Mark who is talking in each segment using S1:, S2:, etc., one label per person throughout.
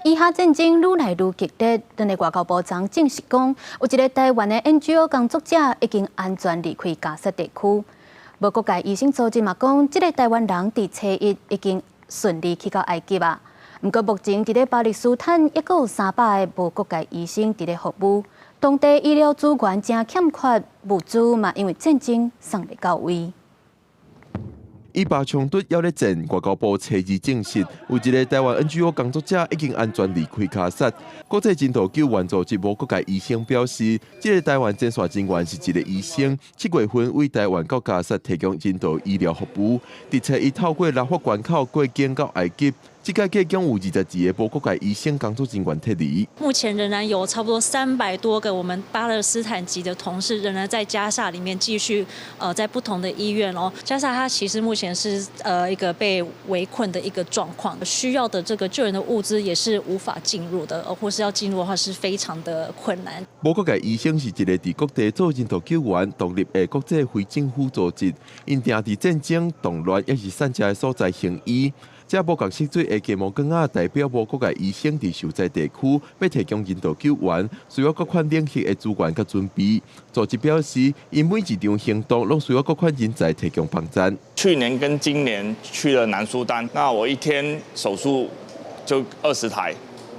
S1: 以哈戰爭愈來愈激烈，咱的外交部昨證實講，有一个台灣的 NGO 工作者已經安全離開加薩地區。無國界醫生組織嘛講，這个台灣人佇初一已經順利去到埃及啊。毋過目前佇咧巴勒斯坦，猶閣有300个無國界醫生佇咧服務，當地醫療資源誠欠缺，物資嘛因為戰爭送袂到位。
S2: 以巴衝突猶咧戰，外交部初二證實，有一个台灣 NGO 工作者已經安全離開加薩。國際人道救援組織無國界醫生表示，這个台灣前線人員是一个醫生，7月份為台灣到加薩提供人道醫療服務，佇初一透過拉法關口過境到埃及。這屆計共有22个無國界醫生工作人員撤離。
S3: 目前仍然有差不多300多個我們巴勒斯坦籍的同事仍然在加薩裡面繼續，在不同的醫院哦。加薩它其實目前是一個被圍困的一個狀況，需要的這個救援的物資也是無法進入的，或是要進入的話是非常的困難。
S2: 無國界醫生是一个佇各地做人道救援、獨立的國際非政府組織，𪜶定佇戰爭、動亂抑是散赤的所在行醫。這無仝色水的雞毛管仔代表無國界醫生佇受災地區欲提供人道救援，需要各款領域的資源佮準備。組織表示，𪜶每一場行動攏需要各款人才提供幫助。
S4: 去年跟今年去了南蘇丹，那我一天手術就20台，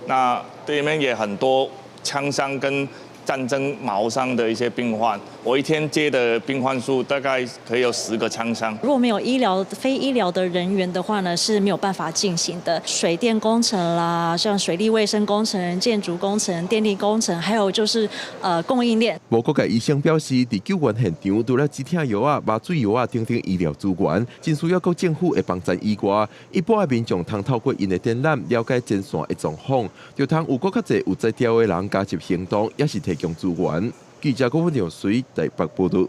S4: 那對面也很多槍傷跟戰爭矛傷的一些病患，我一天接的病患數大概可以有10個槍傷。
S3: 如果沒有醫療、非醫療的人員的話呢，是沒有辦法進行的。水電工程啦，像水利衛生工程、建築工程、電力工程，還有就是供應鏈。
S2: 無國界醫生表示，佇救援現場，除了止痛藥啊、麻醉藥啊等等醫療資源，真需要各政府的幫贊以外，一般的民眾通透過𪜶的展覽了解前線的狀況，就通有閣較濟有才調的人加入行動，抑是提供資源。記者郭文耀水台北報道。